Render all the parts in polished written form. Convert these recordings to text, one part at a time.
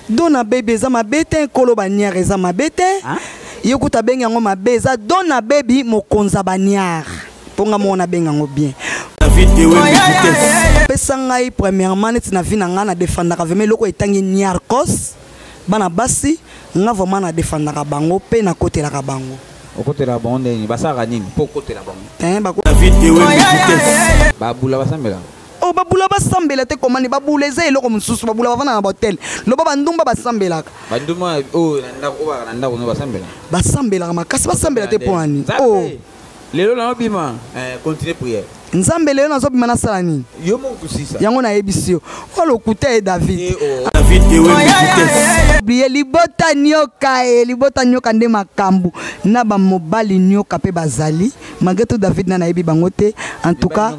Dona Baby eza mabe te, nkolo baniare eza mabe te. Ye kuta abengi yango mabe, eza Dona Baby mokonza baniare. Mpo nga moko nabenga yango bien. Pesa ngai premièrement neti na vie na ngai na defendaka vraiment eloko etangi niarcos bana basi nga vraiment na defendaka bango mpe nakotelaka bango. Okotelaka bango ndenge nini? Basalaka nini mpo okotela bango? Babula basambelaka. Oh, babula basambela te komani babula eza eloko mosusu babula bavanda na bahotel loba bandumba basambelaka. Bandumba oyo na ndako oyo na ndako no basambela. Basambelaka makasi basambela te mpo nani? Oh. Lelo nazobima continue prière. Nzambe lelo nazobima nasala nini? Yo moko kusisa. Yango nayebisi yo. Oyo lokuta ye David. Oublier libota nyoka e libota nyoka nde makambo na ba mobali nyoka pe bazali malgré tout David na nayebi bango te en tout cas.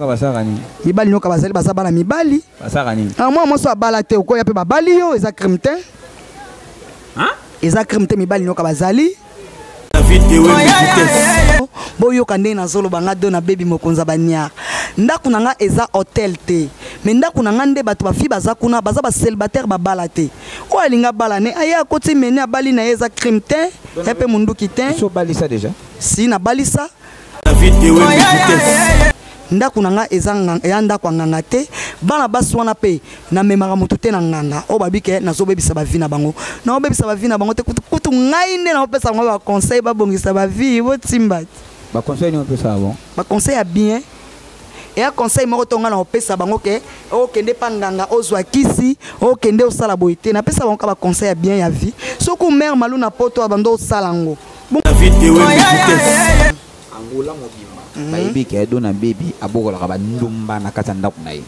Mibali nyoka bazali baza bana mibali. Basaka nini? Ah moi mwasi abala te okoya pe babali yo eza crime te. Hein? Eza crime te mibali nyoka bazali. Boyoka ndenge nazoloba nga Dona Baby mokonzi ya baniar. Ndako na nga eza hotel te. Mais ndako na nga nde bato bafi baza kuna baza ba célibataire babala te. Oyo alinga bala ne aye akoti mene abali na ye eza crime te. Ya pe munduki te. So balisa déjà. Si na balisa. Ndako na nga eza ya ndako ya nganga te. Bana basi wana pe namemaka moto te na nganga oyo babi ke nazobebisa ba vie na bango. Naobebisa ba vie na bango te kutu, kutu ngai nde naopesa bango ba conseil babongisa ba vie botimba te. Ba conseil nini opesaka bango? Ba conseil ya bien. Eya conseil moko to ngai naopesa bango ke okende pa nganga ozwa kisi, okende osala boye te. Napesa bango ka ba conseil ya bien ya vie. Soki mère Malu na poto abando osala yango. Angola mobimba bayebi ke Dona Baby abokolaka bandumba na kati ya ndako na ye.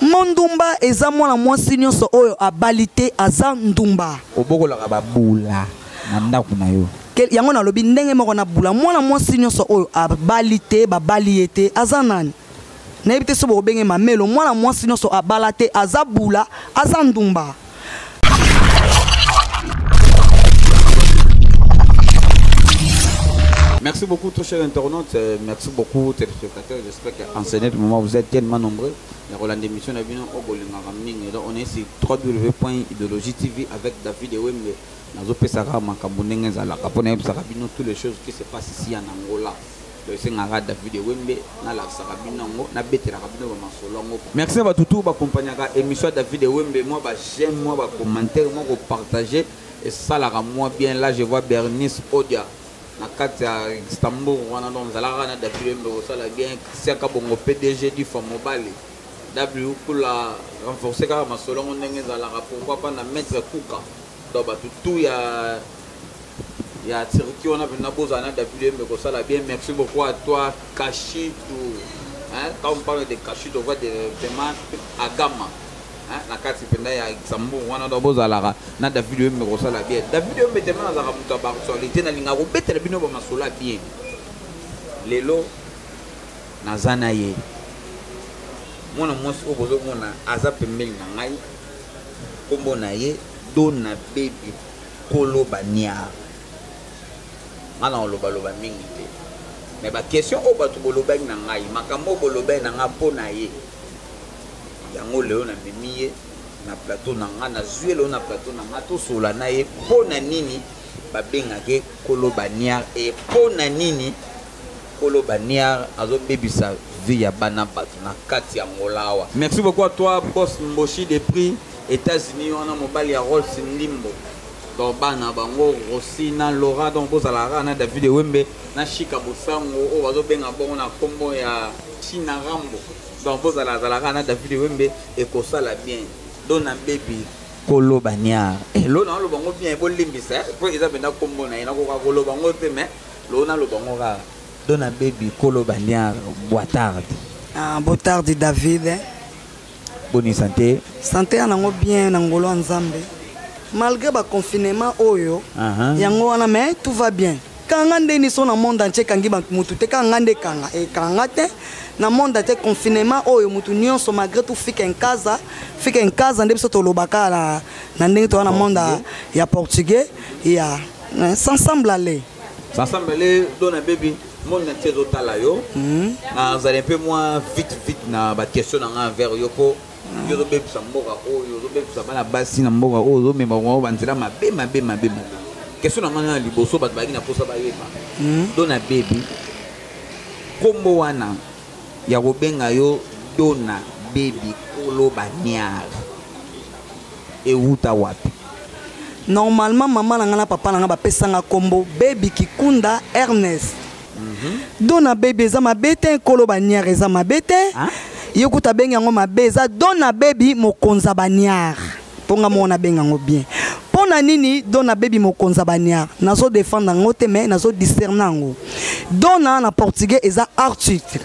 Mondumba eza mwana mwasi nyonso oyo abali te aza ndumba. Obokolaka babula na ndako na yo. Yango nalobi ndenge moko na bula mwana mwasi nyonso oyo abali te babali ye te aza nani? Nayebi te soki bokobenge mamelo mwana mwasi nyonso abala te aza bula aza ndumba. Merci beaucoup, très chers internautes. Merci beaucoup, téléspectateurs. J'espère qu'en ce moment, vous êtes tellement nombreux. La Roland émission, on est sur www.idéologie TV avec David Ewembe. Nazo pesaka makambo ndenge ezalaka mpo nayebisaka bino toutes les choses qui se passent ici en Angola. Donc esengaka David Ewembe nalakisaka bino yango, nabetelaka bino bamasolo yango. Merci na bato tout bakompagnaka émission ya David Ewembe, mwa ba j'aime, mwa ba commentaire, mwa kopartager esalaka mwa bien. Là je vois Bernice Odia na kati ya Istanbul wana, donc nzalaka na David Ewembe kosala bien. Christian Kabongo PDG du Famobali W kula renforcer kaka masolo yango ndenge ezalaka, pourquoi pas na maître Kuka. Donc bato tout ya Turquie wana mpenza bozala na David Ewembe kosala bien. Merci beaucoup à toi Kashitu. Hein, quand on parle de Kashitu, on voit directement Agama. Hein, na kati mpenza ya Luxembourg wana, donc bozalaka na David Ewembe kosala bien. David Ewembe tellement nazalaka moto ya ba actualité, nalingaka kobetela bino ba masolo ya bien. Lelo naza na ye mwana mwasi oyo bozomona aza pembeni na ngai, kombo na ye Dona Baby Kolo Baniar. Nga na olobaloba mingi te, mais ba question oyo bato bolobaki na ngai, makambo oyo bolobaki na ngai mpo na ye, yango lelo namemi ye na plateau na ngai, nazwi ye lelo na plateau na ngai, tosola na ye mpo na nini babengaki Kolo Baniar e mpo na nini Kolo Baniar azobebisa vie ya bana bato na kati ya Angola awa. Merci beaucoup à toi boss Mboshi depuis États-Unis wana mobali ya Rolls Ndimbo. Donc bana bango Rossi na Laura, donc bozala kaka na David Ewembe na Chika Bosango oyo bazobenga bongo na kombo ya China Rambo. Donc bozala zala kaka na David Ewembe ekosala bien. Dona Baby Kolo Baniar. Lona oloba ngo bien bolimbisa po eza mpenza kombo na ye, nakoka koloba ngo te mais lona oloba ngo kaka. Dona Baby Kolo Baniar, boa tarde. Ah, boa tarde David. Boni santé? Santé ya nango bien na ngolo ya Nzambe. Malgré ba confinement oyo, yango wana mais tout va bien. Kanga ndeni so na monde entier kangi ba mutu te, kanga nde kanga e kanga te na monde entier confinement oyo mutu nyonso malgré tout fika en casa, fika en casa nde biso tolobaka na ndenge toza na monde ya portugais ya s'ensemble aller. S'ensemble aller Dona Baby monde entier ezotala yo. Nazali un peu moins vite vite na ba question na nga envers yo po. Yo ozobebisa mboka oyo, ozobebisa bana basi na mboka oyo, ozomema bango banzela mabe mabe mabe mabe. Question na ngai na liboso, bato bayaki na mposa bayeba. Dona Baby, nkombo wana ya kobenga yo Dona Baby kolo baniar ewuta wapi? Normalement mama na ngai na papa na ngai bapesanga nkombo Baby Kikunda Ernest. Dona Baby eza mabe te, nkolo baniar eza mabe te. Ye kuta abengi yango mabe, eza Dona Baby mokonza baniar. Mpo nga moko nabenga yango bien. Mpo na nini Dona Baby mokonza baniar? Nazo défendre yango te, mais nazo discerner yango. Dona na portugais eza article.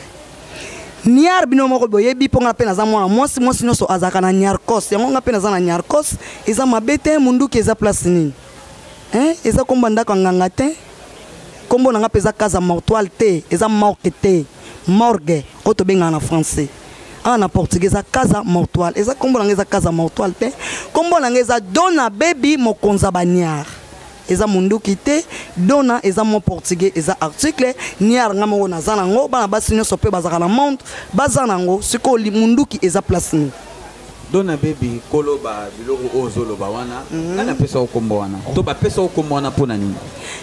Niar bino moko boyebi, mpo nga mpe naza mwana mwasi, mwasi nyonso azalaka na niarcos. Yango nga mpe naza na niarcos, eza mabe te. Munduki eza place nini? Hein? Eza kombo ndako ya nganga te. Kombo na nga mpe eza casa mortuaire te, eza morgue te. Morgue oyo tobengaka na français. Awa na portugais eza casa mortuaire. Eza kombo na nga eza casa mortuaire te. Kombo na nga eza Dona Baby mokonza baniar. Eza munduki te. Dona eza mot portugais, eza article. Niar nga moko naza nango, bana basi nyonso mpe bazalaka na monde, baza nango. Sikoyo munduki eza place nini? Dona Baby koloba biloko oyo ozoloba wana, nani apesa yo kombo wana? To bapesa yo kombo wana mpo na nini?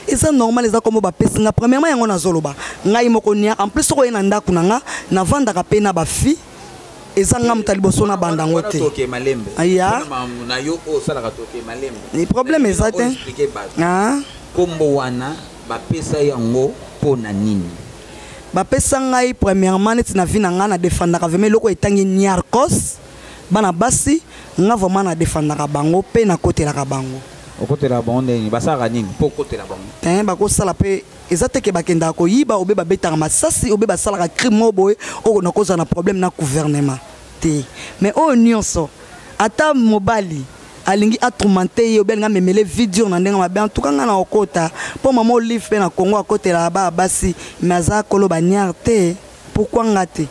Eza normal, eza kombo bapesi nga. Premièrement yango nazoloba ngai moko nia. En plus soki oye na ndako na nga, navandaka mpe na bafi, eza nga moto ya liboso na banda yango te. Toke malembe. Aya. Mpona makambo na yo oyo osalaka, toke malembe. Ni problème eza te. Expliquer bato. Kombo wana bapesa yango mpo na nini? Bapesa ngai premièrement neti na vie na ngai na défendaka vraiment eloko etangi niarcos. Bana basi nga vraiment na défendaka bango mpe nakotelaka bango. Okotelaka bango ndenge basalaka nini mpo okotela bango? Te, bakosala mpe eza te ke bakendaka koyiba obe babetaka masasi obe basalaka crime moko boye oyo nakozala na problème na gouvernement te. Mais oyo nyonso ata mobali alingi atourmente ye obe alingi amemele vie dure na ndenge mabe, en tout cas ngai na okota mpo mama Olive mpe na Congo akotelaka bana basi, mais aza koloba niare te. Pourquoi nga te?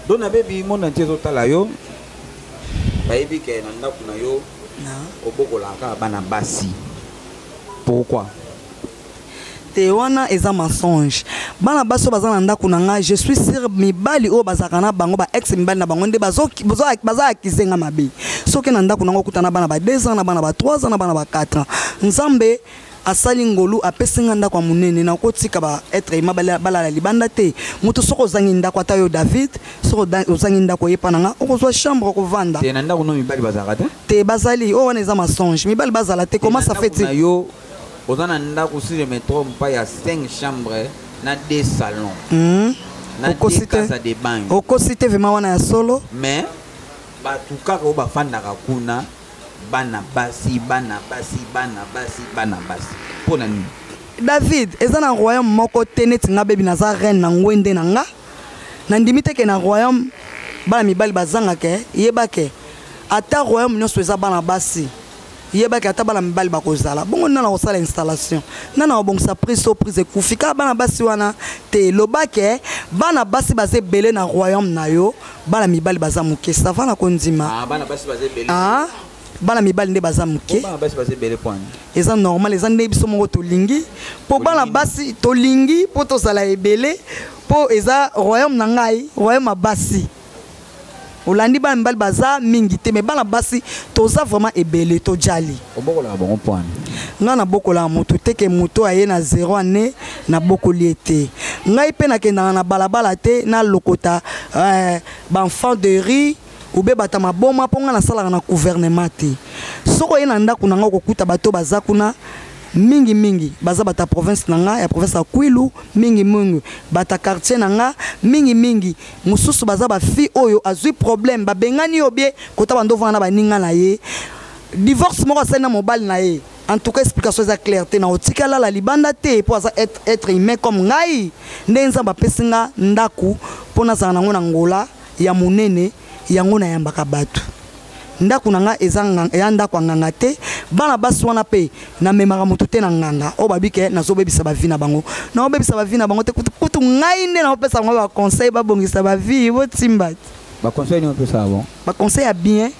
Dona Baby, monde entier ezotala yo, bayebi ke na ndako na yo obokolaka kaka bana basi. Pourquoi? Te, wana eza mensonge. Bana basi oyo baza na ndako na ngai, je suis sûr mibali oyo bazalaka na bango, ba ex mibali na bango nde baza akize nga mabe. Soki na ndako na ngo okuta na bana ba 2 ans, na bana ba 3 ans, na bana ba 4 ans. Nzambe asali ngolu, apesi nga ndako ya monene, nakotika ba être humain balala libanda te. Moto soki ozangi ndako, ata yo David, soki ozangi ndako, oyepa na nga, okozwa chambre, okovanda. Te, na ndako no mibali bazalaka te? Te, bazali. Oyo wana eza mensonge, mibali bazala te. Comment ça fait? Na yo oza na ndako, si je me trompe pas, ya 5 chambres na 2 salons na Okosi 2 te. casa de bain. Okosi te, vraiment wana ya solo. Mais bato kaka oyo bafandaka kuna, bana basi, bana basi, bana basi, bana basi. Mpo na nini? David, eza na royaume moko te neti nga Bebi naza reine na ngwende na nga. Nandimi te ke na royaume bana mibali bazangaka. Yeba ke ata royaume nyonso eza bana basi, yebaki ata bana mibali bakozala bongo. Nana kosala installation, nana kobongisa prise so prise ekufi, kaka bana basi wana te. Lobake bana basi baza ebele na royaume na yo, bana mibali baza moke, ça va na kondima. Ah, bana basi baza ebele. Ah, bana mibali nde baza moke. Bana basi baza ebele point. Eza normal, eza nde biso moko tolingi mpo bana basi tolingi mpo tozala ebele, mpo eza royaume na ngai, royaume ya basi. Olandi, bana mibali baza mingi te, mais bana basi toza vraiment ebele, tojali. Obokolaka bango point? Ngai nabokolaka motu te ke moto aye na zéro année nabokoli ye te. Ngai mpe nakendaka na balabala te nalokota baenfant de rue ube bata maboma, mpo ngai nasalaka na gouvernement te. Soki oye na ndako na ngai, okokuta bato baza kuna mingimingi baza bata province na nga, ya province ya Kwilu, mingimingi bata quartier na nga, mingimingi mosusu baza bafille oyo azwi problème, babengani yo bie kota bando ovanda na baninga na ye, divorce moko asali na mobali na ye. En tout cas explication eza claire te. Na otika lala libanda te mpo aza être humain comme ngai. Nde Nzambe apesi nga ndako mpo nazala nango na ngola ya monene, yango nayambaka bato. Ndako na nga eza eya ndako ya nganga te. Bana basi wana mpe namemaka motu te na nganga oyo babi ke nazobebisa bavie na bango. Naobebisa bavie na bango te. Kutu, kutu ngai nde naopesa bango baconseil babongisa bavie, botimba te. Baconseil nini opesaka bon? Baconseil ya bien.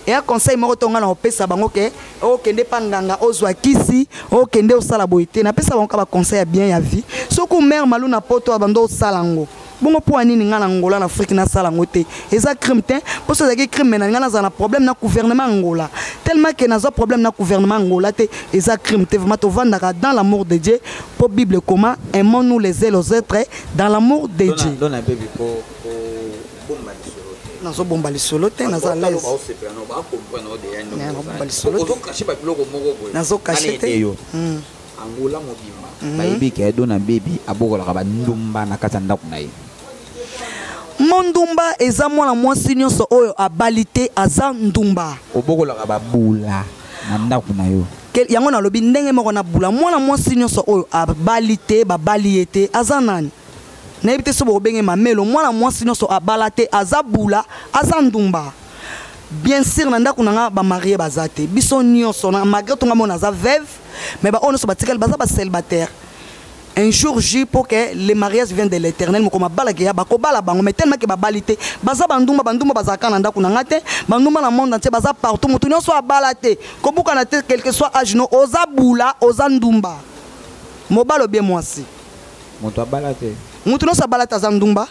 Eya conseil moko to ngai na opesa bango ke okende mpa nganga ozwa kisi, okende osala boye te. Napesa bango ka baconseil ya bien ya vie. Soki mare malu na poto abanda osala yango. Bongo mpo ya nini ngai na Angola, na Afrique, nasala yango te? Eza crime te. Mpo so ezalaki crime, na ngai nazala na problème na gouvernement Angola. Tellement ke nazwa problème na gouvernement Angola te, eza crime te. Vraiment, tovandaka dans l'amour de Dieu, mpo Bible comment: aimons-nous les uns les autres dans l'amour de Dieu. Dona Baby, ko bomba lisolo te. Nazobomba lisolo te, naza à l'aise. Baosepela no, bacomprendre deya. Nazobomba lisolo te. Ozocacher babiloko moko boye. Nazocacher te. Yo, Angola mobimba bayebi ke Dona Baby abokolaka bandumba na kati ya ndako na ye. Mondumba eza mwana mwasi nyonso oyo abali te, aza ndumba. Obokolaka babula na ndako na yo? Yango nalobi ndenge moko na bula. Mwana mwasi nyonso oyo abali te, babali ye te, aza nani? Nayebi te so bokobenge mamelo. Mwana mwasi nyonso abala te aza bula, aza ndumba. Bien sûr, na ndako na nga bamariés baza te. Biso nyonso na malgré tonga mona aza veuve, mais baoyo nyonso batikali baza bacélibataire. Un jour J, pour que le mariage vienne de l'Éternel, mokoma balaki ya bakobala bango. Mais tellement ke babali te, baza bandumba. Bandumba bazalaka na ndako na nga te. Bandumba na monde entier baza partout. Motu nyonso abala te, kobukana te, quel que soit âge no, oza bula, oza ndumba, mobali obie mwasi. Moto abala te? Motu nyonso abala te aza ndumba.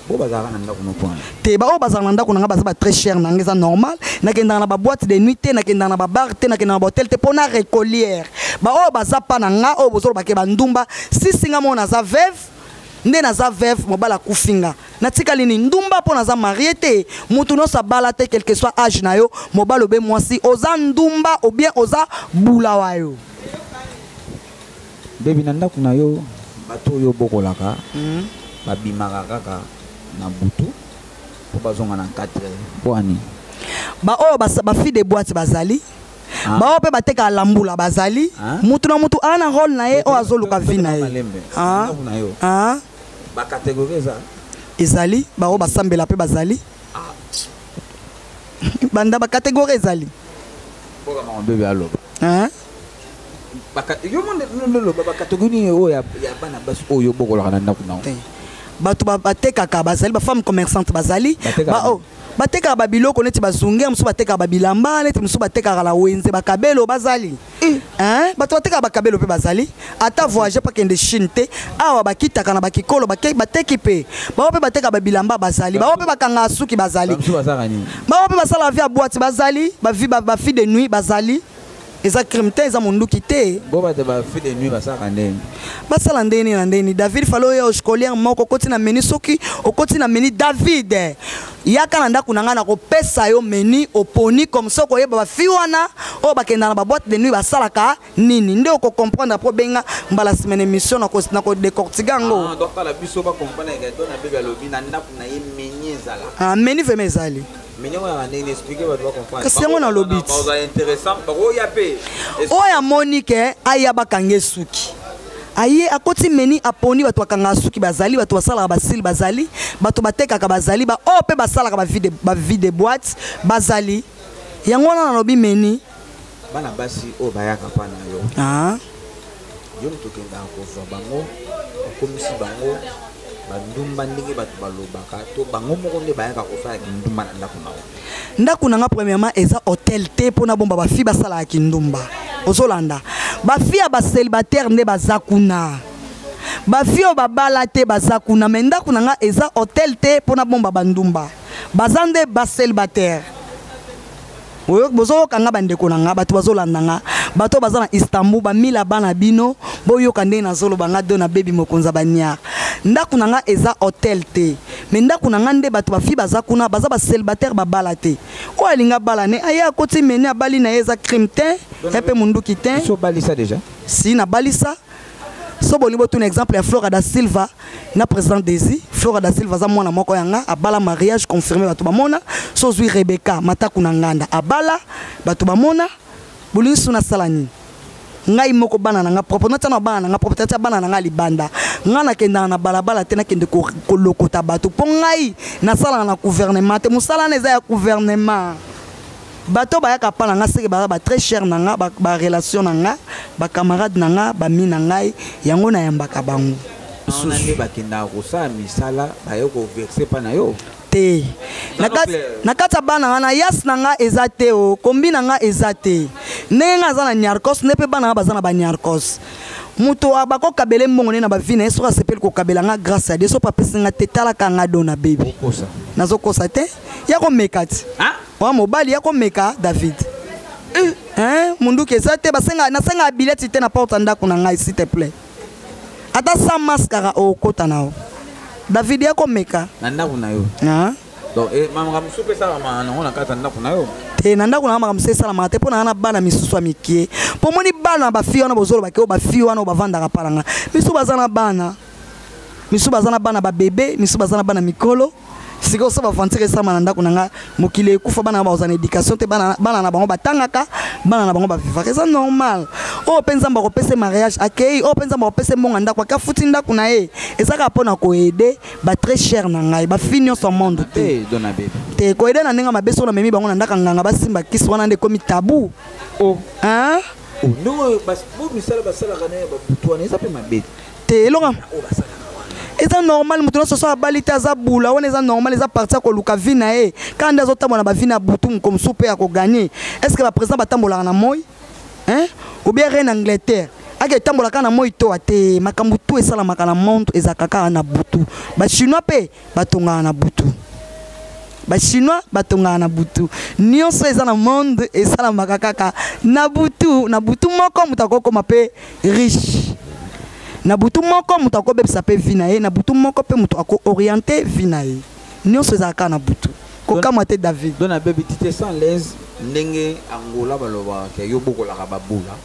Bo bazalaka na ndako no mpona? Te, baoyo bazala na ndako na nga baza ba très cher na nga, eza normal. Nakendaka na baboîte de nuit te, nakendaka na babar te, nakendaka na bahotel te mpo na récolière. Baoyo baza pa na nga, oyo bozolobake bandumba, sisi nga moko naza veuve. Nde naza veuve, mobali akufi nga, natikali nini? Ndumba, mpo naza mariée te. Motu nyonso abala te, quel que soit âge na yo, mobali obe mwasi, oza ndumba ou bien oza bula wa yo. Baby, na ndako na yo, bato oyo obokolaka babimaka kaka na butu mpo bazonga na 4 heures, mpo ani? Baoyo bafille de boîte bazali. Ah. Baoyo mpe batekaka lambula bazali. Ah. Mutu na mutu aa na rôle na ye oyo azoluka vie na ye. Malembe. Ah. Ndako na yo, Ah. bacatégorie eza? Ezali. Baoyo basambela mpe bazali. Banda bacatégorie ezali. Mboka mama Baby aloba. Hein? Yo mo nde loba bacatégorie nini oyo ya bana basi oyo obokolaka na ndako na yo? Te. Bato batekaka bazali, bafemme commerçante bazali. Batekaka Oyo batekaka babiloko neti bazunge mosusu, batekaka babilamba neti mosusu, batekaka na wenze, bakabelo bazali. Hein? Bato batekaka bakabelo mpe bazali. Ata voyage mpo akende Chine te, awa bakitaka na bakikolo, bateki mpe. Bao mpe batekaka babilamba bazali, bao mpe bakangaka suki bazali. Bamosusu bazalaka nini? Bao mpe basala vie ya boîte bazali, bafille de nuit bazali. Eza crime te, eza monduki te. Bo bato bafille de nuit basalaka ndenge? Basala ndeni na ndeni. David falo, oyo scolaire moko okoti na menu. Soki okoti na menu, David, yaka na ndako na ngai, na kopesa yo menu, oponi comme ça okoyeba bafille wana oyo bakendaka na baboîte de nuit basalaka nini. Nde okocomprendre po benga mbala nsima na émission na kodécortiquer yango. Ah, donc kala biso bacomprendre ke Dona Baby alobi na ndako na ye menu ezala. Ah, menu vraiment ezali. Menu oyo yaka ndenge? Expliquer bato bacomprendre. Kasi yango nalobi ti. Baoza intéressant, bakoya mpe. Oyo amoni ke aya bakanga suki, aye akoti menu, aponi. Bato bakangaka suki bazali, bato basalaka basili bazali, bato batekaka bazali, baoyo mpe basalaka bavie de boîte bazali. Yango wana nalobi menu. Bana basi oyo bayaka mpa na yo, ah. yo moto okendaka kozwa bango, okomisi bango bandumba ndenge bato balobaka, to bango moko nde bayaka kosala kindumba na ndako na yo? Ndako na nga, premièrement, eza hotel te mpona bomba bafille basalaka kindumba. Ozolanda, bafille ya bacélibataire nde baza kuna, bafille oyo babala te baza kuna. Mais ndako na nga eza hotel te mpona bomba bandumba. Baza nde bacélibataire. Bozoyoka nga, bandeko na nga, bato bazolanda nga, bato oyo baza na Istanbul, bamila bana bino, boyoka ndenge nazoloba. Nga Dona Baby, mokonzi ya baniar. Ndako na nga eza hotel te, mais ndako na nga nde bato bafille baza kuna, baza bacélibataire, babala te. Oyo alingi abala ne aye, akoti menu, abali na ye, eza crime te, ya mpe munduki te. Biso obalisa déjà? Si, nabalisa. So bolingi botuna exemple ya Flora da Silva na président Desi. Flora da Silva aza mwana moko yanga, abala, mariage confirmé, bato bamona. So ozwi Rebeka Mataku na nganda, abala, bato bamona. Bolingi so nasala nini? Ngai moko, bana na nga propre, natia na bana na nga propre, natia bana na nga libanda. Ngai nakendaka na balabala te, nakende kolokota bato, mpo ngai nasalaka na gouvernement te. Mosala wana eza ya gouvernement. Bato bayaka mpa na nga seke baza ba très cher na nga, barelation na nga, bacamarade na nga, bami na ngai, yango nayambaka bango. Wana nde bakendaka kosala misala, baye koverser mpa na yo? Te. Na kati ya bana nga na yas na nga eza te, o kombi na nga eza te. Ndenge nga aza na niarcos, nde mpe bana nga baza na baniarcos. Moto bakokabela mbongo ne na bavie na ye, soki asepeli kokabela nga, grâce à Dieu. So apesi nga te, talaka nga Dona Bebi. Nazokosa te, ya komeka ti wa mobali ya komeka David. Hein, munduki eza te, basenga nasenga bileti te na porte ya ndako na ngai, s'il te plaît. Ata sans mascara okota na yo, David, ya komeka. Na ndako na yo? Hein? Donc makambo mosusu mpe esalamaka nango na kati ya ndako na yo? Te, na ndako na nga makambo mosusu esalamaka te, mpo na nga na bana misusu ya mike. Mpo moni bana, bafille wana bozolobaki oyo, bafille wana oyo bavandaka mpa na nga, misusu baza na bana, misusu baza na bana babebe, misusu baza na bana mikolo. Sikoyo so baventure esalama na ndako na nga, mokili ekufa. Bana bazwa na éducation te. Bana na bango batangaka, bana na bango bavivaka, eza normal. Oyo mpe Nzambe akopesa mariage, akei. Oyo mpe Nzambe akopesa mbongo ya ndako, ake afuti ndako na ye. Eza kaka mpo na koaider batrès cher na ngai, bafille nyonso ya monde te. Dona Bebe. Te, koaider na ndenge mabe, so namemi bango na ndako ya nganga, basimba kisi wana, nde ekomi tabu. Oh. Hein? Oh, ndenge bo misala basalaka na ya babutu wana eza mpe mabe? Te, eloko oyo basalaka wana. Eza normal. Moto nyonso so abali te, aza bula wana, eza normal, eza parti ya koluka vie na ye. Kaka nde azotambola na bavie na butu, moko mosusu mpe ya kogagner. Est ce que baprésident batambolaka na moi, hein? Ou bien reine Angleterre ake etambola kaka na moi? To te, makambo tu esalamaka na monde ezalaka kaka na butu. Bachinois mpe batongaka na butu, bachinois batongaka na butu. Nyonso eza na monde esalamaka kaka na butu. Na butu moko moto akokoma mpe riche, na butu moko moto akobebisa mpe vie na ye, na butu moko mpe moto akoorienter vie na ye. Nyonso ezalaka kaka na butu. Kokamwa te, David. Dona Bebi, tu te sens l'aise ndenge Angola balobaka ke yo bokolaka babula?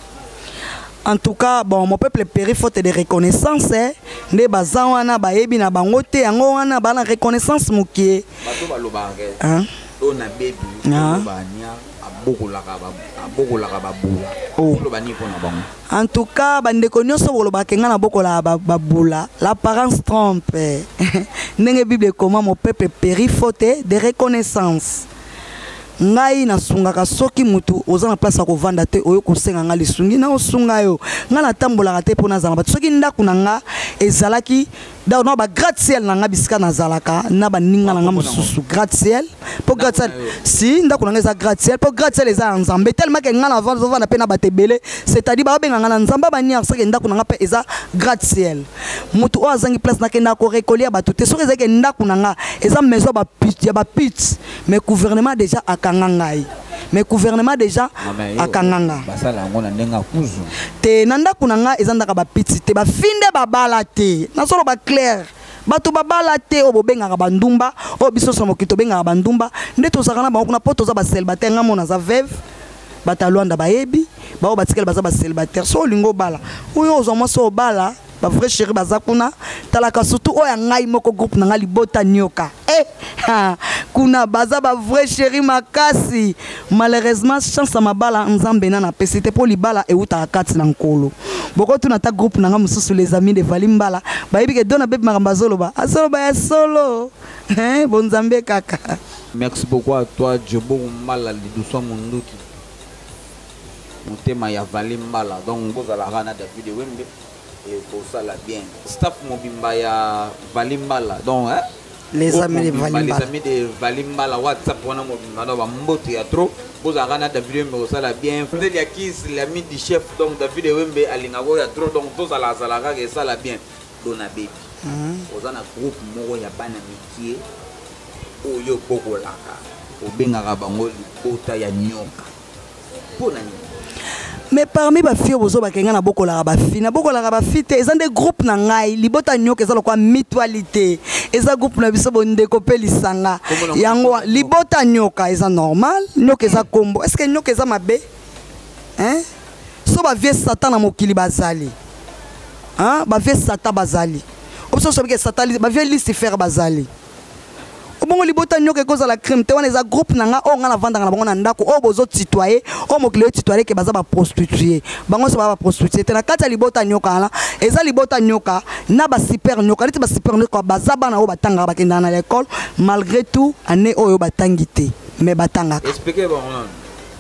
En tout cas, bon, mon peuple périt faute de reconnaissance, eh. Nde baza wana, bayebi na bango te, yango wana bana reconnaissance mokie. Bato balobaka ke Hein? Dona Bebi Ah. bania abokolaka babula. Oh. Oloba nini mpona bango? En tout cas, bandeko nyonso bolobaka nga na bokolaka babula, l'apparence trompe. Ndenge Bible ekoma, mon peuple périt faute de reconnaissance. Ngai nasungaka. Soki motu oza na place ya kovanda te, oyo kosenga nga lisungi, na osunga yo. Ngai natambolaka te mpo nazala bato. Soki ndako na nga ezalaki na bagratte-ciel na nga, bisika nazalaka na baninga na nga mosusu, gratte-ciel, mpo gratte-ciel si ndako na nga eza gratte-ciel, mpo gratte-ciel eza ya Nzambe. Tellement ke nga nazovanda mpe na bato ebele, c'est-à-dire baobenga nga na Nzambe baniare, soki ndako na nga mpe eza gratte-ciel, motu oyo azangi place, nakendaka korekolia bato te. Soki ezalaki ndako na nga eza maison ya bapute, mais gouvernement déjà akanga ngai, mais gouvernement déjà akanga nga. Basala yango na ndenge akuzu. Te, na ndako na nga eza ndako ya bapiti te, bafinde babala te. Nazoloba clair, bato babala te, oyo bobengaka bandumba, oyo biso nyonso na mokili tobengaka bandumba, nde tozalaka na bango kuna, mpo toza bacélibataire. Nga mo naza veuve, bato ya Lwanda bayebi, baoyo batikali baza bacélibataire. So olingi obala, oyo ozwa mwasi oyo obala, bavrai chéri baza kuna. Talaka surtout oyo ya ngai moko, groupe na ngai Libota Nioka, eh, ha, kuna baza bavrai chéri makasi. Malheureusement, chance ya mabala, Nzambe na napesi te, mpo libala eutaka kati na Nkolo. Bokotuna ata groupe na ngai mosusu, Les Amis de Vali Mbala, bayebi ke Dona Bebi, makambo azoloba, azoloba ya solo. Eh, bonzambe kaka. Merci beaucoup à toi, Jobo Mbala Liduswa Munduki, motema ya Vali Mbala. Donc bozalaka na David Wembe, ekosala bien. Staff mobimba ya Vali Mbala, donc, hein? Les Groupe Amis de mobimba, Vali Les Mbala. Amis de Vali Mbala, WhatsApp wana mobimba, donc bambote ya trop. Bozalaka na David Wembe, kosala bien. Fidel ya Kis, l'ami du chef, donc David Wembe alingaka oyo ya trop. Donc tozalazala kaka, esala bien. Dona Bebi, oza na groupe moko ya bana mikie oyo bokolaka, obengaka bango Libota ya Nyoka, mpo na nini? Mais parmi bafille oyo bozobaka ngai nabokolaka bafille, nabokolaka bafille te. Eza nde groupe na ngai, Libota Nyoka. Eza lokwa mutualité, eza groupe na biso, bondeko mpe lisanga. Kombo na yango Libota Nyoka eza normal. Nyoka eza kombo. Est ce que nyoka eza mabe, hein? So bavie Satan na mokili bazali, hein? Bavie Satan bazali, obiso sobike Satan, bavie Lucifer bazali. Obongo Libota Nyoka ekozala crime te. Wana eza groupe na nga oyo nga navandaka na bango na ndako. Oyo bozotutoyer, oyo mokili oyo tutoyer ke baza baprostitué, bango nyonso baza baprostitué te. Na kati ya Libota Nyoka wana, eza Libota Nyoka na basuper nyoka. Neti basuper nyoka baza bana oyo batangaka, bakendaka na l'école. Malgré tout, année oyo batangi te, mais batangaka. Explique bango nano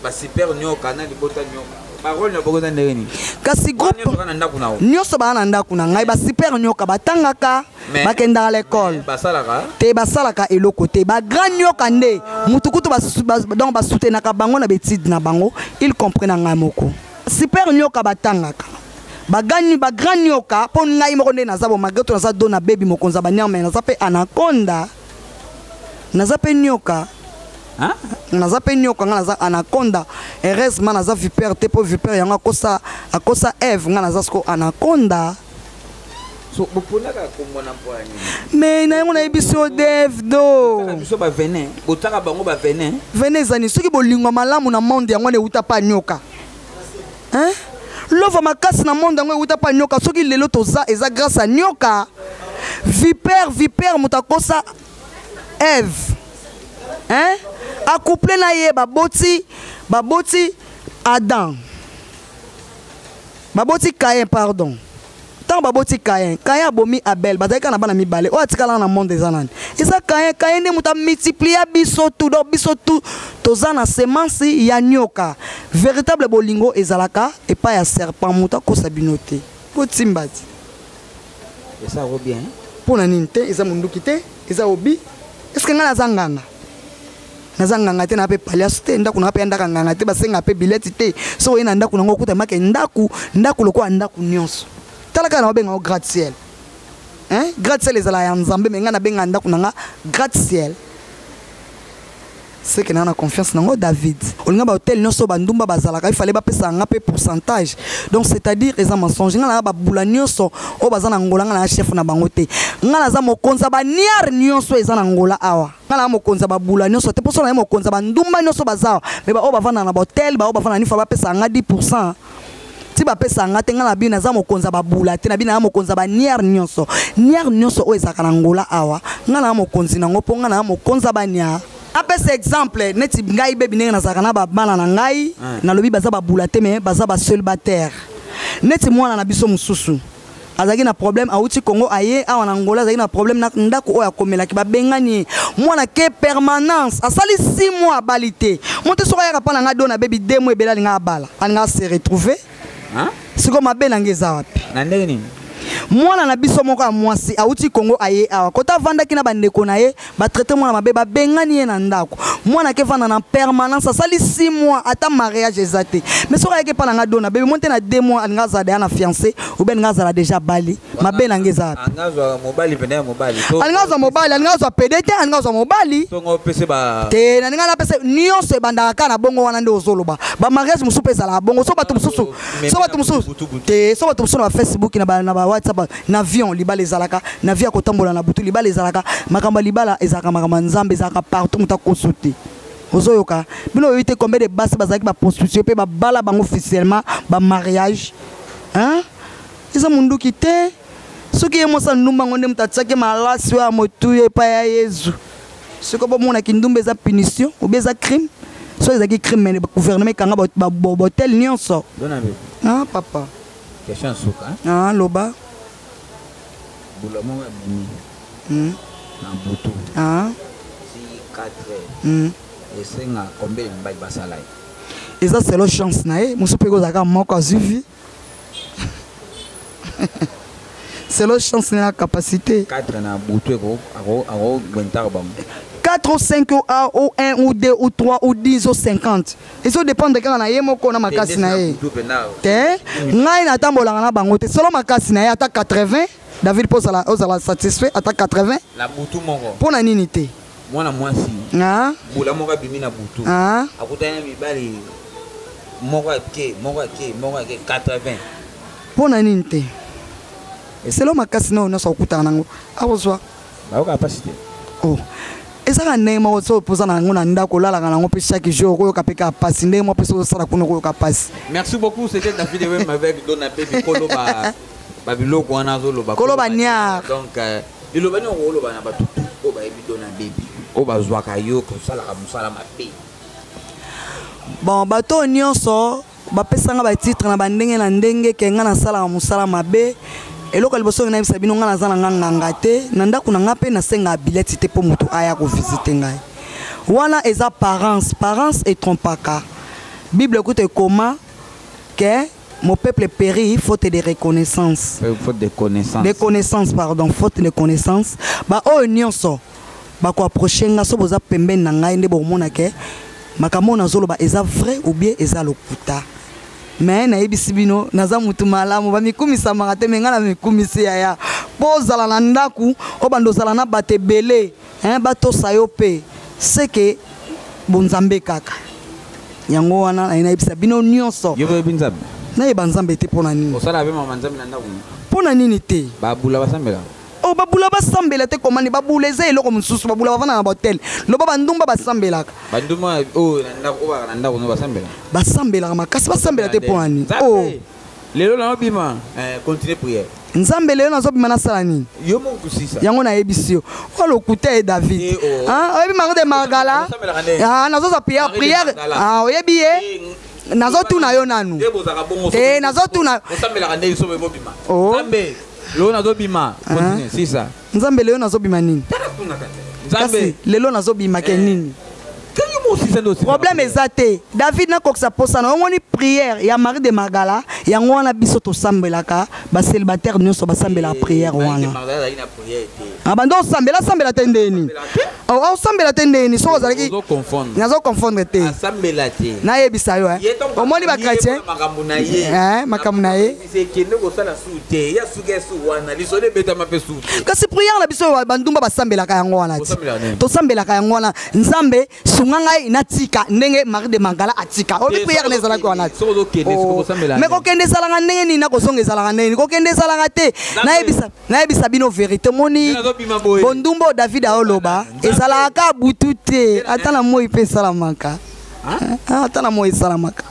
basuper nyoka na Libota Nyoka, parole na bango eza ndenge nini? Kasi groupe nyonso kaka na ndako na yo. Nyonso baa na ndako na ngai. Basuper nyoka batangaka, bakendaka l'école. Basalaka te, basalaka eloko te. Bagrand nyoka nde mutu kutu donc basoutenaka bango na baétude na bango, il compris na ngai moko. Super nyoka batangaka. Bagani bagrand nyoka mpo ngai moko nde naza bo malgré to naza do na bebi mokonzi ya baniar mais naza mpe anaconda, naza mpe nyoka. Hein? Naza mpe nyoka, ngai naza anaconda. Heureusement naza vipère te, mpo vipère yango akosa, akosa Eve. Ngai naza siko anaconda. So boponaka kombo na mpo ya nini? Mais na yango nayebi so dev do. Botaka biso bavenin, botaka bango bavenin. Venin ezani soki bolingo malamu na monde yango wana euta pa nyoka, hein? Lova makasi na monde yango euta pa nyoka. Soki lelo toza, eza grâce à nyoka. Vipère, vipère moto akosa Eve, hein? Acouple na ye, baboti, baboti Adam, baboti Caïn, pardon. Ntango baboti Caïn, Caïn abomi Abel. Bazalaki kaka na bana mibale. Oyo atikalaka na monde eza nani? Eza Caïn. Caïn nde moto amultiplia biso tout. Donc biso tout toza na semence ya nyoka. Véritable bolingo ezalaka epai ya serpent. Moto akosa bino te, botimba ti. Eza yango bien. Mpo na nini te? Eza monduki te, eza obi. Est-ce ngai naza nganga? Naza nganga te, na mpe paliaso te. Ndako na mpe ya ndaka nganga te, basenga mpe bileti te. Soki oye na ndako nango, okuta make ndako, ndako lokola ndako nyonso. Tala kaka na babenga ngo gratte ciel, hein? Gratte ciel ezala ya Nzambe, mais ngai nabenga ndako na nga gratte ciel seke naa na confiance nango. David olinga bahotel nyonso bandumba bazalaka, ifale bapesa nga mpe pourcentage. Donc c'est-à-dire eza mensonge. Nga na babula nyonso oyo baza na Ngola, nga na chef na bango te. Nga naza mokonzi ya baniare nyonso eza na Ngola awa. Nga na mokonzi ya babula nyonso te, mposo na ye mokonzi ya bandumba nyonso baza awa. Mais baoyo bavanda na bahotel, baoyo bavanda nifa, bapesa nga 10 ti bapesa nga te. Nga na bino naza mokonzi ya babula te, na bino naza mokonzi ya baniare nyonso. Niare nyonso oyo ezalaka na Ngola awa, nga na mokonzi nango, mpo nga na mokonzi ya baniare. Apesa exemple neti ngai bebi, ndenge nazalaka na babana na ngai, nalobi baza babula te, mais baza bacélibataire. Neti mwana na biso mosusu azalaki na problème, awuti Congo, aye awa na Ngola, azalaki na problème na ndako oyo akomelaki, babengani ye. Mwana ke permanence, asali 6 mois, abali te. Moto soki ayaka mpa na ngai do na bebi, 2 mois ebele, alinga abala, alinga se retrouver. Hein? Sikoyo mabe na ngai eza wapi? Na ndenge nini? Mwana na biso moko ya mwasi awuti Kongo, aye awa, kota avandaki na bandeko na ye, batraite mwana mabe, babengani ye na ndako. Mwana ake vanda na permanence, asali 6 mois, ata mariage eza te. Mais soki ayaki epa na nga do na bebi mo te, na 2 mois alinga azala deya na fiancé ou bien alinga azala déjà bali. Mabe na nga eza wapi? Anga azwaka mobali pene ya mobali to Alinga azwa mobali, alinga azwa pede te, alinga azwa mobali. Tongo opese ba Te, nalinga napesa nyonso ebandaka kaka na bongo wana nde ozoloba. Bamariage mosusu mpe ezalaka bongo. So bato mosusu, so bato mosusu te, so bato mosusu na bafacebook, na bawhatsapp, na avion libala ezalaka, na vie ya kotambola na butu libala ezalaka. Makambo ya libala ezalaka makambo ya Nzambe, ezalaka partout. Moto akoso te. Ozoyoka bino oyebi te combien de basi bazalaki baprostitue mpe babala bango officiellement bamariage, hein? Eza munduki te. Soki ye mwasi andumba yango nde moto atiaki malasi oyo ya motuya epai ya Yezu. Soki bomonaki ndumba eza punition obi eza crime, soki ezalaki crime, mais gouvernement ekanga bahotel nyonso. Dona Bebe. Ah papa. Question ya suka, hein? Ah, loba. Bula moko abimi na butu si 4 heures, esenga combien ya mibali basala ye? Eza selo chance na ye. Mosusu mpe kozalaka moko azwi vie, selo chance na capacité. 4 na butu akogwentaka bango? 4 ou 5 ou 1 ou 1 ou 2 ou 3 ou 10 ou 50, ezodépendre kaka na ye moko na makasi na ye. Butu mpenza. Te, ngai natambolaka na bango te. Solo makasi na ye, ata 80, David, mpo ozala satisfait, ata 80. Na butu moko? Mpo na nini te? Mwana mwasi Ah, bula moko abimi na butu, akutani na mibali, moko ake, moko ake, moko ake, 80. Mpo na nini te? Eselo makasi na oyo nyonso akokutana nango, akozwa. Bayoka mpasi te? Oh, ezaka ndenge moko so opoza na yango na ndako, olalaka nango mpe chaque jour, okoyoka mpe kaka pasi. Ndenge moko mpe so ozosala kuna, okoyoka pasi. Merci beaucoup, c'était David Ewem avec Dona Baby koloba babiloko wana azoloba. Koloba niar. Donc liloba nini okoloba na bato tu oyo bayebi Dona Baby, oyo bazwaka yo kosalaka mosala mabe? Bon, bato oyo nyonso bapesanga batitre na bandenge na ndenge ke nga nasalaka mosala mabe, eloko ya liboso oyo nayebisa bino, nga naza na nga nganga te. Na ndako na nga mpe nasengaka bileti te mpo moto aya kovisite ngai. Wana eza parence, parence etrompaka. Bible ekuta ekoma ke mon peuple périt faute de reconnaissance. Faute de connaissance. De connaissance, pardon, faute de connaissance. Baoyo nyonso bakoapproche nga, so boza pembeni na ngai nde bokomona ke makambo oyo nazoloba eza vrai ou bien eza lokuta. Mais nayebisi bino, naza mutu malamu, bamikumisamaka te, me ngai na mikumisi yaya. Mpo ozala na ndako, obanda ozala na bato ebele, hein, batosa yo mpe seke bonzambe kaka. Yango wana naye nayebisa bino nyonso. Yo oyebi Nzambe? Nayeba Nzambe te mpo na nini? Osala mpe mama Nzambe na ndako? Mpo na nini te? Babula basambela. Oh, babula basambela te, komani babula eza eloko mosusu. Babula bavanda na bahotel, loba bandumba basambelaka. Bandumba oyo na ndako, oyo baka na ndako no basambela. Basambelaka makasi, basambela te mpo na nini? Oh. Lelo nazobima, continue prière. Nzambe, lelo nazobima, nasala nini? Yo moko kusisa. Yango nayebisi yo, oyo lokuta ye David. Eh, oh. Ah, oyebi Marie de Margala? Osambelaka nde? Ah, nazozwa prière. Marie de Prière. Magdala. Ah, oyebi ye, nazotuna yo nanu. Nde bozalaka bongo. Te, nazotuna. Osambelaka nde so bobima. Oh. Nzambe, lelo nazobima, continue sisa. Nzambe, lelo nazobima nini? Tala kuna kaka. Nzambe. Kasi lelo nazobima ke nini? Kangi mo sisa nde osisa. Problème eza te, David, nakokisa posa na omoni prière ya Marie de Magala. Yango wana biso tosambelaka, bacélibataire nyonso basambelaka prière wana. Azalaki na prière te. Ah, bando osambela, asambela te ndeni? Oh, osambela te ndeni soki ozalaki? Ozoconfondre. Nazoconfondre te. Asambela te. Nayebisa yo, eh. Ye ntango Omoni bachrétien. Makambo na ye. Eh, makambo na ye. Ekende kosala su te, ya suki ya su wana lisolo ebetama mpe su te. Kasi prière na biso oyo bandumba basambelaka yango wana ti. Osambelaka nini? Tosambelaka yango wana: Nzambe, sunga ngai natika ndenge Marie de Mangala atika. Oyebi Te, prière na ezalaki wana ti. Soki ozokende, soki osambela Me nini? kokende ezalaka ndenge nini? Na kozonga ezalaka ndenge nini? Kokende ezalaka te. Nayebisa bino vérité, moni. Nde nazobima boye. Bondumba oyo David aoloba ezalaka kaka butu te, ata na moi mpe esalamaka. Ah, ata na moi esalamaka.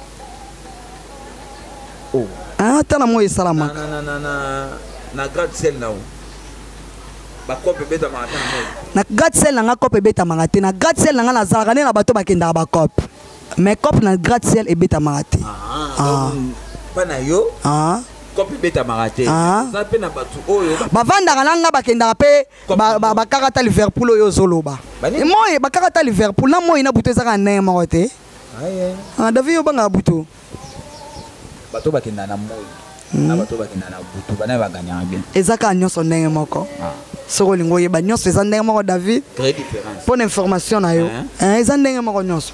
Oh. Ah, ata na moi esalamaka. Na gratte-ciel na yo, bakope ebetamaka te na moi? Na gratte-ciel na nga, cope ebetamaka te. Na gratte-ciel na nga, nazalaka nde na bato bakendaka bacope, mais cope na gratte-ciel ebetamaka te. Ah, mpa na yo, Ah. kope ebetamaka te. Ah. Oza mpe na bato oyo Bavandaka na nga, bakendaka mpe bakaka ata Liverpool oyo ozoloba. Bani? Moi bakaka ata Liverpool na moi na butu ezaka ndenge moko te. Ah, David, obangaka butu. Bato bakendaka na moi na bato bakendaka na butu, bana baganyaka bien? Eza kaka nyonso ndenge moko. Ah. Soki olingi oyeba, nyonso eza ndenge moko, David. Très différence. Mpo na information na yo. Hein? Eh, eza ndenge moko nyonso.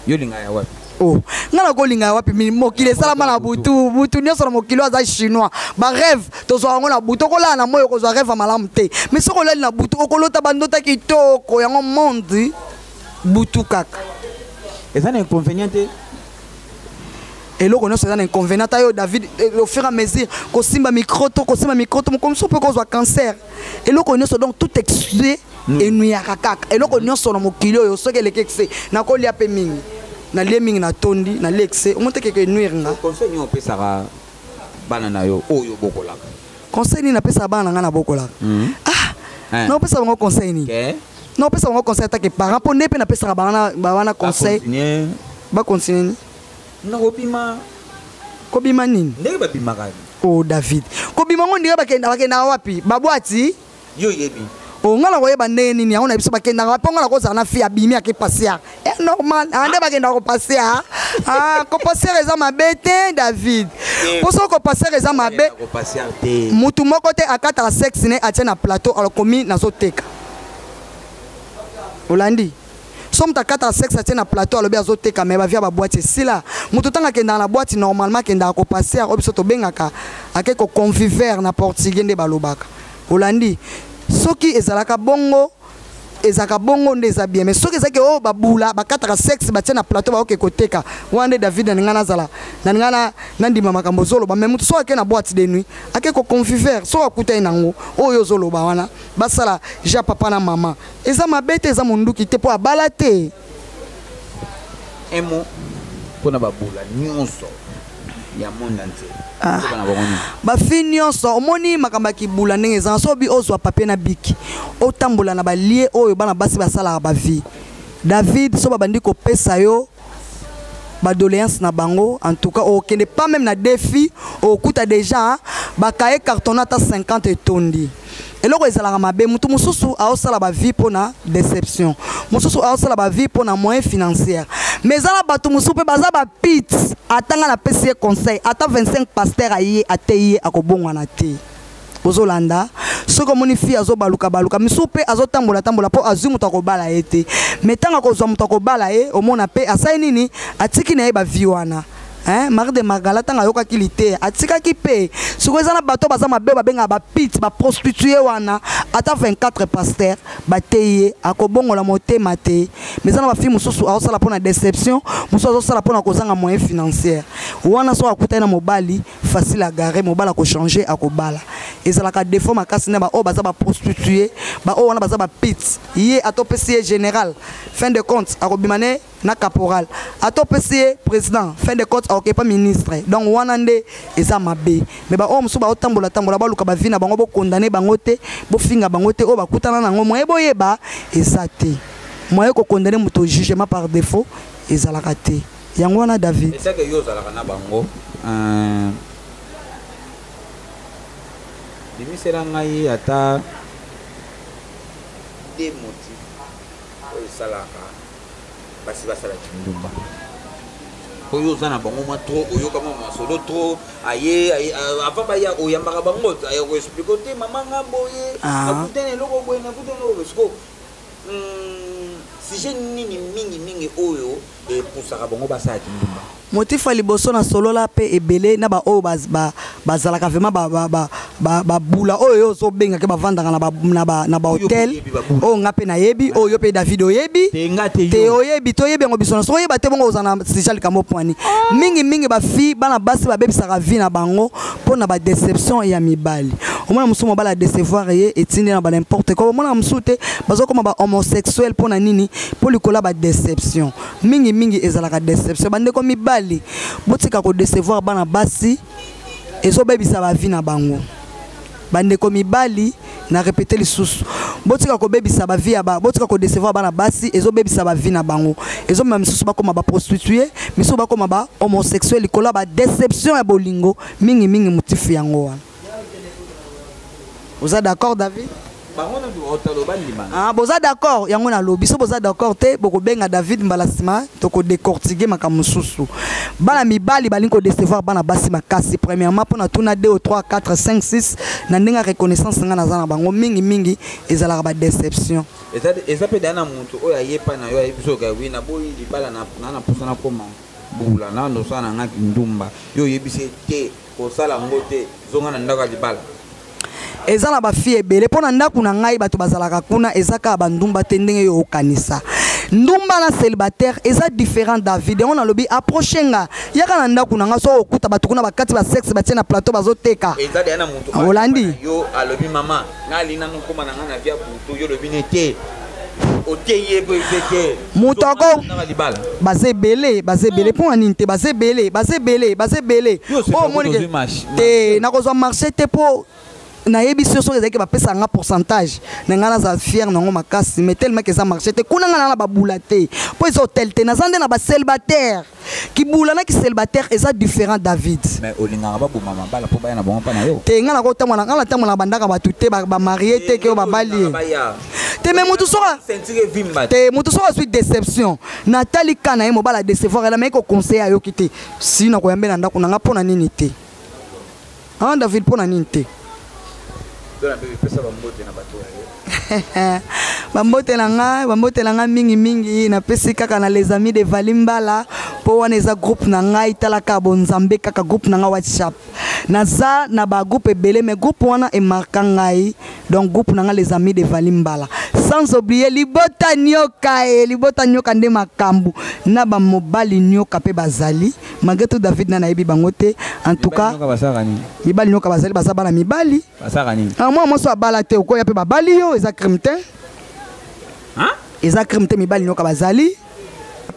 Yo olingaka ya wapi? Oh, nga na kolinga ya wapi? Mokili esalama na butu. Butu nyonso na mokili oyo aza chinois. Barêve tozwa yango na butu. Okolala na moi, okozwa rêve ya malamu te, mais soki olali na butu, okolota bandota kitoko. Yango monde butu kaka. Eza na inconvénient te? Eloko nyonso eza na inconvénient. Ata yo David, au fur et à mesure kosimba micro to kosimba micro to mokomi so mpe kozwa cancer. Eloko nyonso, donc tout excès enuyaka kaka. Eloko nyonso na mokili oyo, soki eleki excès, nakolia mpe mingi, nalie mingi, natondi, nalie excès, omoni te keke enuire nga. Conseil nini opesaka bana na yo oyo bokolaka? Conseil nini napesaka bana na ngai na bokolaka? Ah, Hein. nakopesa bango conseil nini? Ke Nakopesa bango conseil atake parent, mpo nde mpe napesaka bana conseil. Bacontinue. Bacontinue nini? Nakobima. Kobima nini? Ndenge babimaka. O David, kobima ngo ndenge bakendaka wapi? Babwati. Yo oyebi. O, nga na koyeba ndenge nini? Yango na biso bakendaka wapi? Mpo nga na kozala na fille abimi, ake pasiar e normal. Ah, nde bakendaka kopasiar. Ah, kopasiar eza mabe te, David, mpo soki kopasiar eza mabe, kopasiar te. Mutu moko te akataka sexe ne atie na plateau, alokomi nazoteka. Olandi? So moto akataka sexe, atie na plateau, alobi azoteka, me bavia baboîte esila. Moto ntango akendaka na boîte, normalement akendaka kopasiar, oyo biso tobengaka ake koconviver na portugais nde balobaka. Olandi? Soki ezalaka bongo, ezalaka bongo nde eza bien. Mais soki ezalaki oyo babula bakataka sexe, batie na plateau, baoke koteka, wana nde David naninga nazala naninga nandima makambo ozoloba. Mais moto soki ake na boîte de nuit, ake koconviver, soki akutani nango oyo ozoloba wana, basala ja papa na mama, eza mabe te, eza monduki te, mpo abala te. Un mot mpona babula nyonso ya monde entier. Ah. Oloba na bango nini? Bafille nyonso, omoni makambo ya kibula ndenge eza, so obi ozwa papier na biki, otambola na balie oyo bana basi basalaka bavie, David, so babandi kopesa yo badoléance na bango, en tout cas okende pas même na défi, okuta déjà bakaye carton ata 50 etondi. Eloko ezalaka mabe, motu mosusu aosala bavie mpona déception, mosusu aosala bavie mpona moyen financière, mais eza na bato mosusu mpe baza bapite. Ata nga napesi ye conseil, ata 25 pasteur aye ateyi ye, akobongwana te. Ozolanda? Soki omoni fille azobaluka baluka, misusu mpe azotambola tambola mpo azwi moto akobala ye te, mais ntango akozwa moto akobala ye, omona mpe asali nini? Atiki na ye bavie wana. Hein, Marie de Magala ntango ayokaki liteya atikaki mpe sikoyo eza na bato baza mabe babengaka bapite baprostitue wana ata 24 pasteur bateyi ye akobongola motema te mais eza na bafille mosusu azosala mpo na déception mosusu azosala mpo na kozanga moyen financière wana soki akutani na mobali facile agare mobali akochange akobala ezalaka défaut makasi na baoyo baza baprostitue baoyo wana baza bapite ye atopesi ye général fin de compte akobima ne na caporal ata opesi ye président fin de compte akoki pa ministre donc wana nde eza mabe me baoyo mosusu baotambola tambola baluka bavi na bango bokondane bango te bofinga bango te oyo bakutana na yango moye boyeba eza te moye kokondane moto jugement par défaut ezalaka te yango wana david esake yo ozalaka na bango bimisela ngai ata de motif oyo esalaka basi basala kindumba oyo oza na bango mwa trop oyoka mwa masolo trop aye avant baya oyambaka bango aya koexplike te mama nga boye ah. nakutani eloko boye nakutani eloko boye siko hmm, sujet nini mingi mingi oyo epusaka bango basala kindumba motif ya liboso nasolola mpe ebele na baoyo bazalaka vraiment babula oyo yo ozobenga ke bavandaka na bahotel oyo nga mpe nayebi oyo yo mpe david oyebi te oyebi toyebi yango biso nyonso oyeba te bongo ozala na sija likambo pwani ah. mingi mingi bafille bana basi babebisaka vie na bango mpo na badeception ya mibali omona mosusu mobali adecevoir ye etindi na ba n'importe quoi omona mosusu te bazokoma ba homosexuel mpo na nini mpo likolo ya badeception mingi mingi ezalaka deception bandeko mibali botika kodecevoir bana basi ezobebisa bavi na bango bandeko mibali na repete lisusu botika kobebisa bavi ya ba botika kodecevoir bana basi ezobebisa bavi na bango ezomema misusu bakoma baprostitue misusu bakoma ba homosexuel likolo ya badeception ya bolingo mingi mingi motifu yango wana oza d'accord david Ah, boza d'accord yango nalobi so boza d'accord te bokobenga david mbala nsima tokodecortigue makambo mosusu bana mibali balingi kodecevoir bana basi makasi premièrement mpo na tuna 2 3 4 5 6 na ndenge ya reconnaissance ngai naza na bango mingi mingi ezalaka badeception eza mpe daya na moto oyo ayepa na yo ayebi soki wi naboyi libala na na mposa nakoma bula na nosala na ngai kindumba yo oyebisi te kosala yango te zonga na ndako ya libala eza na bafille ebele mpo na ndako na ngai bato bazalaka kuna eza kaka bandumba te ndenge yo okanisa ndumba na célibataire eza différent david yango nalobi approche nga yaka na ndako na nga soki okuta bato kuna bakati basexe batie na plateau bazoteka eza deya na moto olandi yo alobi mama nga alingi nanu okoma na nga na via butu yo olobi ne te oteyi ye mpe te moto ako baza ebele baza ebele mpo na nini te baza ebele baza ebele baza ebele oyo omoni te nakozwa marché te mpo nayebisi yo soki ezalaki bapesaka nga pourcentage na ngai naza fiere nango makasi mais tellement eza marché te kuna ngai na na babula te mpo eza hotel te naza nde na bacelibataire kibula na kicelibataire eza différent david mais olingaka baboma mabala mpo baya na bango mpa na yo te ngai nakotambola ngai natambola bandaka bato te bamarie te ke babali ye te mais motu soka te motu soki azwi déception natali ka na ye mobali adecevoir ela mai koconseille ayoki te si nakoyambe na ndako na ngai mpo na nini te ah david mpo na nini te bambote na ngai bambote na ngai mingimingi napesi kaka na les amis de valimbala mpo wana eza groupe na ngai tala kaka bonzambe kaka groupe na ngai whatsapp naza na bagroupe ebele mais groupe wana emarka ngai donc groupe na ngai les amis de valimbala sans oublier libota nioka e libota nioka nde makambo na bamobali nioka mpe bazali malgré tout david na nayebi bango te en tout cas mibali nioka bazali baza bana mibali ah, mwana mwasi abala te okoya mpe babali yo eza crime te eza crime te mibali nioka bazali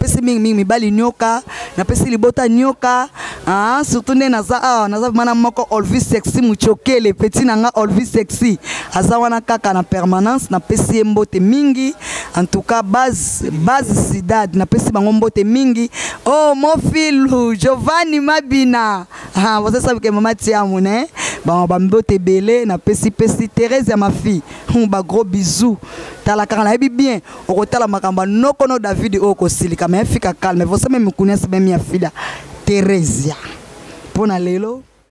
napesi mingimingi mibali nioka napesi libota nioka ah, surtout nde naza awa ah, naza vraimen na moko olvi sexy muchokele petit na nga olvi sexy aza wana kaka na permanence napesi ye mbote mingi en tout cas base base sidad napesi bango mbote mingi oh mofilu giovanni mabina ah, boza sabi ke mama tiamu ne bango bambote ebele napesi pesi therese ya mafi hmm, ba gros bisous tala kaka nayebi bien okotala makambo ya noko no david oyo okosilika me fika calme vosame mikuniasi memi ya fila theresia mpo na lelo.